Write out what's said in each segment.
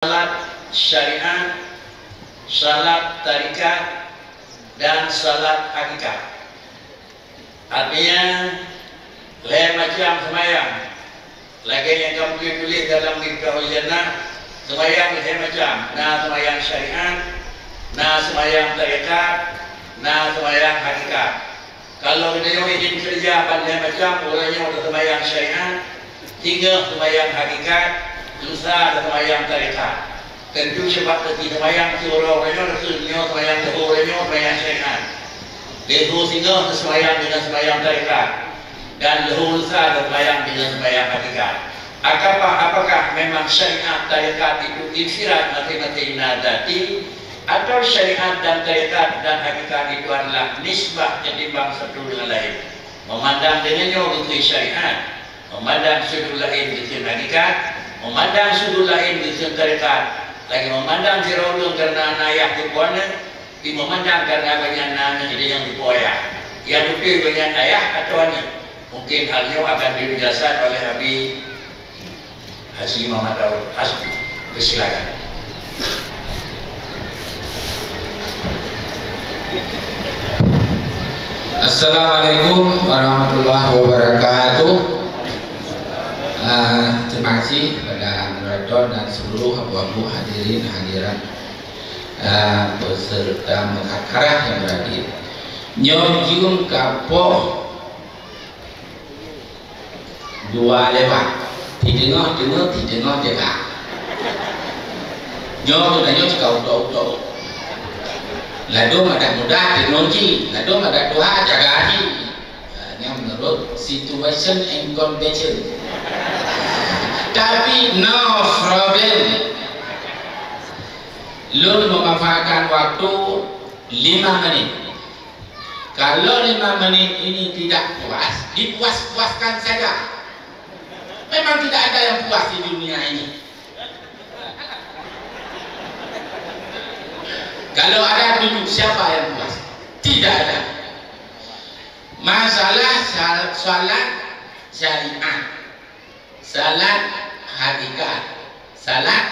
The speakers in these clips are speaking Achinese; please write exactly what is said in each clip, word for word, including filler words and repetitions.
Salat syariat, salat tarekat, dan salat hakikat. Artinya, lhèe macam seumayang. Lagèe nyang ka meutuléh dalam Miftahul Jannah, seumayang lhèe macam. Na seumayang syariat, na seumayang tarekat, na seumayang hakikat. Kalau geutanyoe idin keureuja ban lhèe macam, uroe nyoe taseumayang syariat, singoh seumayang hakikat, lusa taseumayang tarekat. Teuntu sabab taseumayang siuroe uroe nyoe, taseumayang leuhô uroe nyoe seumayang syariat. Leuhô singoh taseumayang deungon seumayang tarekat. Dan leuhô lusa taseumayang deungon seumayang hakikat. Apakah, apakah memang syariat tarekat itu infirad masing-masing na zati, atau syariat dan tarekat dan hakikat itu adalah nisbah ketimbang satu dengan lain? Memandang deungon nyoe geukheun syariat, memandang sudut laén geukheun hakikat, memandang sudut laén geukheun tarekat, lagèe memandang sidroe ureueng kareuna na ayah teuh po aneuk, pi memandang kareuna gobnyan na aneuk nyang teuh po ayah. Nyang beutôi gobnyan ayah atawa aneuk? Mungkin hal nyoe akan dijelaskan oleh Abi Haji Muhammad Daud Hasbi. Persilakan. Assalamualaikum warahmatullahi wabarakatuh. Ah, terima kasih kepada moderator dan seluruh abu-abu hadirin hadirat, ah, beserta meukakarah yang berhadir. Nyoe jeuem kapoh dua lewat. Di teungoh-teungoh, di teungoh teuka. Nyoe geutanyoe cit ka utok-utok. Ladôm adak muda teknologi, ladôm adak tuha jaga hati. Ha, nyan menurut situation and condition. Tapi no problem. Lôn memanfaatkan waktu lima menit. Kalau lima menit ini tidak puas, dipuas-puaskan saja. Memang tidak ada yang puas di dunia ini. Kalau ada, tunjuk siapa yang puas. Tidak ada. Masalah sa-, salat syariat, salat hakikat, salat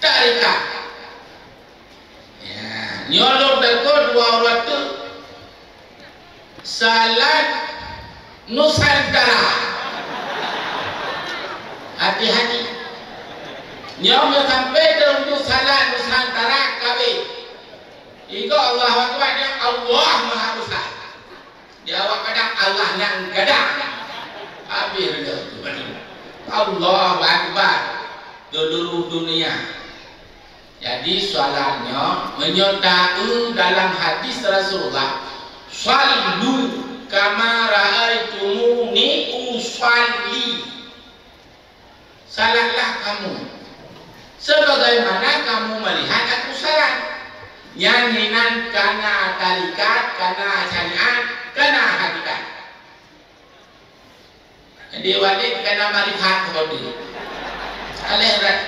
tarekat. Ya, nyoe lôn takot dua uroe teuk salat Nusantara. Hati-hati. Nyoe meunyo sampai teungoh salat Nusantara, kabeh. Igoe Allahu Akbar, nyan Allah Maha Besar. Di awak kadang Allah nyang gadang. Habéh lé tu. Allahu Akbar. Seluruh dunia. Jadi, soalan nyoe, meunyoe taeu dalam hadis Rasulullah, "Shallu kama ra'aitumuni ushalli." Salatlah kamu sebagaimana kamu melihat aku salat. Nyan hinan kana tarikat, kana syariat, kana hakikat. Jadi, wajéb kana marifat seperti itu. Aléh rat.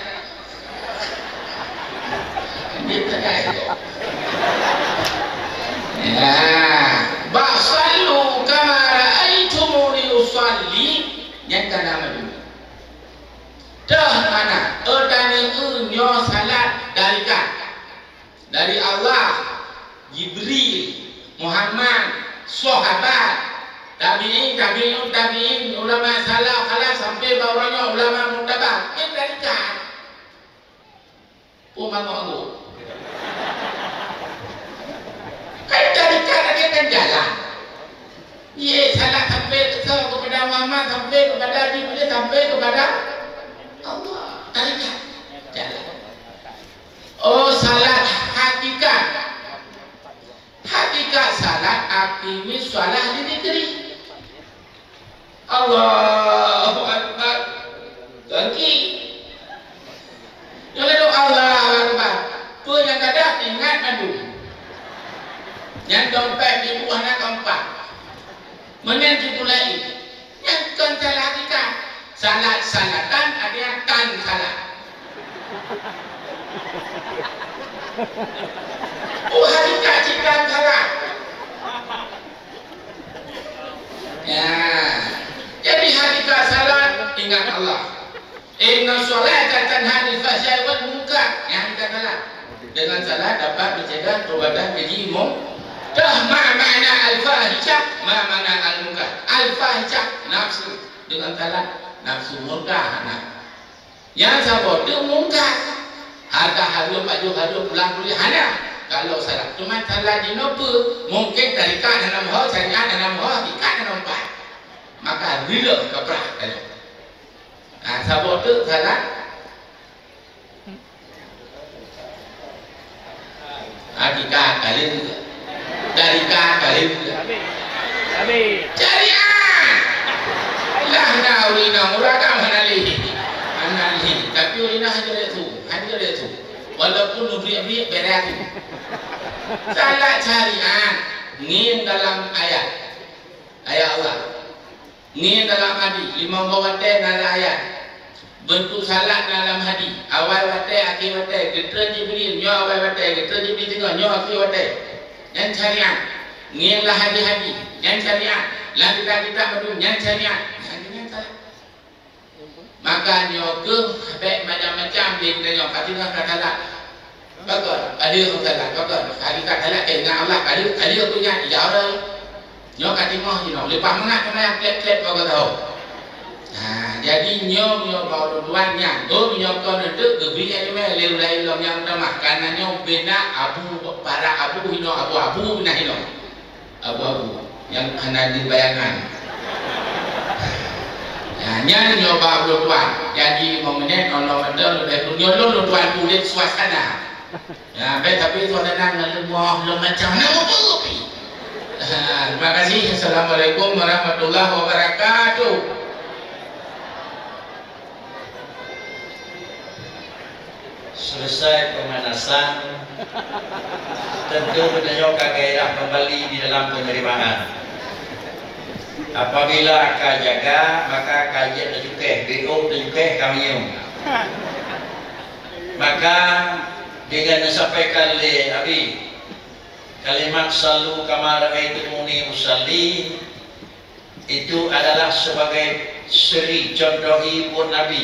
Dia tak ada. Ya. Bak shallu kama ra'aitumuni ushalli. Nyan kana madu. Teuh mana? Eutani eu nyoe salat dari ka. Dari Allah, Jibril, Muhammad, sahabat, tabi'in, tabi'ut tabi'in, ulama salaf, khalaf, sampai bak uroe nyoe ulama mu'tabar. Nyan dari ka. Peue mangat nyoe? Kan tarikat lagèe kan jalan. Ye, salat sampai ke, kepada Muhammad, sampai kepada Jibril, sampai kepada Allah. Tarikat jalan. Oh, salat hakikat. Hakikat salat, aqimis shalah li dzikri. Allahu Akbar. Gaki. Nyoe laju Allahu Akbar. Peue nyang gadôh ingat mandum. Nyan dompet ibu hana keumpat. Meunan jipulai. Nyan kon salat hakikat. Salat-salatan ada tan salat. Oh, hakikat cit tan salat. Ya. Jadi hakikat salat, ingat Allah. Inna sholata tanha 'anil fahsya'i wal munkar. Nyang ka salah. Dengan salat dapat mencegah perbuatan keji mung-, dah ma makna al-fahisyah, ma makna al-munkar. Al-fahisyah, nafsu. Dengan salat, nafsu murka hana. Nyang saboh tu mungkar. Harta hareuem, baju hareuem, pulang kuliah hana. Kalau salat, cuma salat jinoe peue? Mungkin tarekat hana meuho, syariat hana meuho, hakikat hana meupat. Maka rileuh kaprah tadi. Nah, saboh tu salat. Hakikat kali. Dari ka kali. Habis. Habis. Syariat. Lah na ureueng inong, ureueng agam hana lé. Hana lé. Tapi ureueng inong hana lé tu. Hana lé tu. Walaupun ubit-ubit berat tu. Salat syariat. Ngieng dalam ayat. Ayat Allah. Ngieng dalam hadi, limong boh watèe na lam ayat. Beuntuk salat na lam hadi, awai watèe, akhé watèe, geutreun Jibril, nyoe awai watèe, geutreun Jibril teungoh, nyoe akhé watèe. Nyan syariat. Ngieng lam hadi-hadi, nyan syariat. Lam kitab-kitab mandum, nyan syariat. Nyan, nyan salat. Maka nyoe keuh bèk macam-macam di geutanyoe, ka teungoh ka salat. Pakon, ka lheueh meusalat, pakon. Ka lheueh ka salat, keu ingat Allah, ka lheueh, ka lheueh peuingat, ija ureueng. Nyoe ka teungoh jinoe, leupah mangat seumayang klep-klep bak gata. Ha, jadi nyoe, nyoe bak ulôn tuan nyan. Oh, nyoe kon neuteuek geubri ileumèe lé ulèe lom nyang meutamah. Kareuna nyoe bina abu, para abu hinoe, abu-abu bina hinoe. Abu-abu nyang hana di bayangan. Ya, nyan nyoe bak ulôn tuan. Jadi, lima minit, nol nol mantong, leubeh kureueng nyoe lôn, lôn tuan peuet suasana. Ya, bèk tapi suasana ngon leumoh, leumoh macam mana pun. Ha, terima kasih. Assalamualaikum warahmatullahi wabarakatuh. Selesai pemanasan, tentu geutanyoe ka gairah kembali di dalam penerimaan. Apabila ka jaga, maka ka jeuet teucukéh, B O teucukéh ka meunyium. Maka, dengan disampaikan lé Abi, kalimat "Sallu kama ra'aitumuni usalli" itu adalah sebagai seri contoh buet Nabi.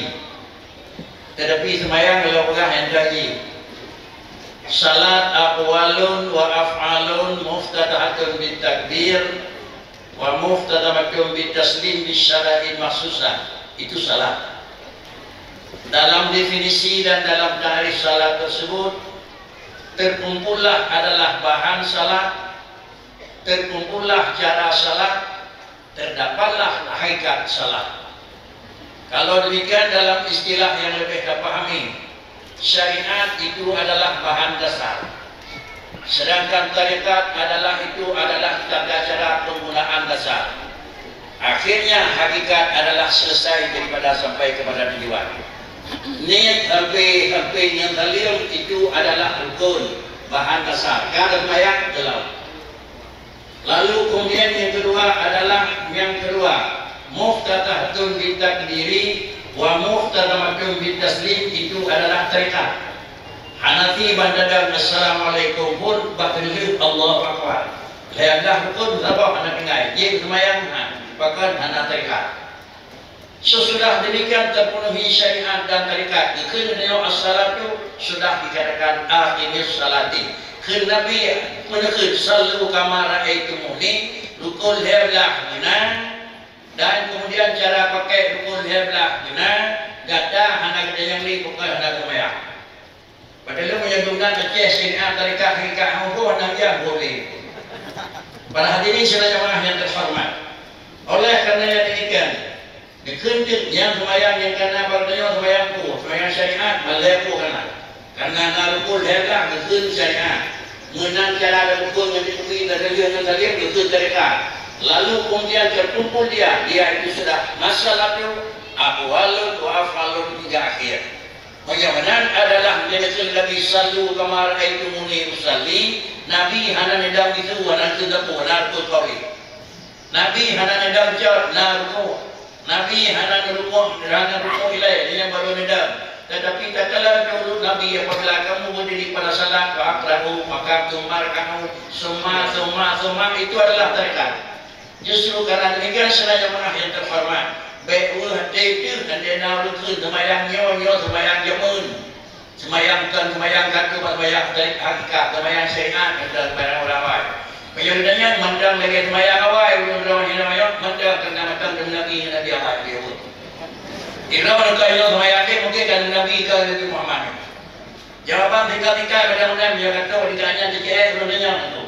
Tetapi seumayang lôn peugah nyang tadi. Salat aqwalun wa af'alun muftatahatun bit takbir wa muftatahatun bit taslim bi syara'in makhsusah. Itu salat. Dalam definisi dan dalam takrif salat tersebut, terkumpullah adalah bahan salat, terkumpullah cara salat, terdapatlah hakikat salat. Kalau demikian, dalam istilah yang lebih terpahami, syariat itu adalah bahan dasar, sedangkan tarekat adalah, itu adalah tata cara penggunaan dasar. Akhirnya, hakikat adalah selesai daripada sampai kepada tujuan. Niet sampai, sampai nyang saleuem itu adalah rukun, bahan dasar. Ka seumayang, teulam. Lalu kemudian yang kedua adalah, yang kedua, muftatahatun bit takbiri wa muftatahatun bit taslim, itu adalah tarekat. Hanafi ban tadong assalamualaikum pun bak keuneulheueh Allahu Akbar. Lhèe blah rukun saboh hana tinggai, jeuet seumayang, ha, pakon hana tarekat. Sesudah demikian terpenuhi syariat dan tarekat, dikheun nyoe as-salatu, sudah dikatakan aqimis salati. Kheun Nabi, meunyoe kheun, "Sallu kama ra'aitumuni", rukun lhèe blah beuna, dan kemudian cara pakai rukun lhèe blah beuna, gata hana geutanyoe lé, bukan hana seumayang. Padahai meunyoe geutanyoe Aceh, syariat, tarekat, hakikat, hana hana boleh. Para hadirin sidang jamaah yang terhormat, oleh karena yang demikian, dikheun teuk nyang seumayang nyang kana bak tanyoe seumayang peue, seumayang syariat, ban lhèe peue kana. Karena na rukun lhèe blah geukheun syariat. Meunan cara dan rukun nyang dikheun dan rukun nyang saleuem geukheun tarekat. Lalu kemudian terkumpul dia, dia itu sudah masalah tu, aqwalun wa af'alun hingga akhir. Meunyoe meunan adalah meunyoe kheun Nabi, "Sallu kama ra'aitumuni usalli", Nabi hana neudong bisu, hana kheun sapeue, hana rukun tauhid. Nabi hana neudong cot, na rukuk. Nabi hana neurukuk, hana rukuk ilèe, nyan baru neudong. Tetapi takalon dahulu Nabi, apabila kamu berdiri pada salat, fa aqra'u, maka tsumma rka'u, tsumma, tsumma, tsumma, itu adalah tarekat. Justru karena demikian, sidang jamaah yang terhormat, Bék weueh até teuh, andai na ureuëng kheun seumayang nyoe, nyoe seumayang jameun. Seumayang kon seumayang ka teuh, seumayang hakikat, seumayang syariat, kata seumayang ulama. Meunyoe geutanyoe mantong lagée seumayang awai, ulôn droe hinoe nyoe, mantong keunan mantong deungon Nabi, Nabi awai, Nabi awai. Di droe nyoe kon nyoe seumayang deh, mungken kan Nabi, kon Nabi Muhammad. Jawaban tingkat-tingkat, mudah-mudahan meunyoe ka trok tingkat nyan, T C S, ulôn tanyong tu.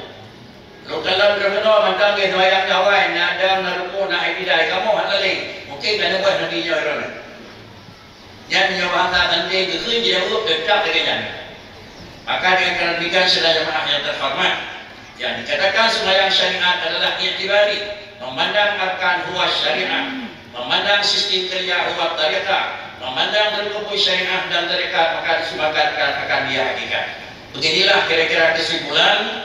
Lôn kalon droe keunoe mantong lagée seumayang awai, na dam, na rukuk, na i'tidal, kamoe hana lé. Mungken ka neuboh Nabi nyoe droeneuh. Nyan meunyoe bahasa Santei geukheun jijaweueb teutap lagée nyan. Maka dengan demikian, sidang jamaah yang terhormat, yang dikatakan sembahyang syariat adalah i'tibari, memandang arkan huwa syariat, memandang sistem kerja huwa tariqah, memandang berkumpul syariat dan tarekat, maka disepakatkan akan dia hakikat. Beginilah kira-kira kesimpulan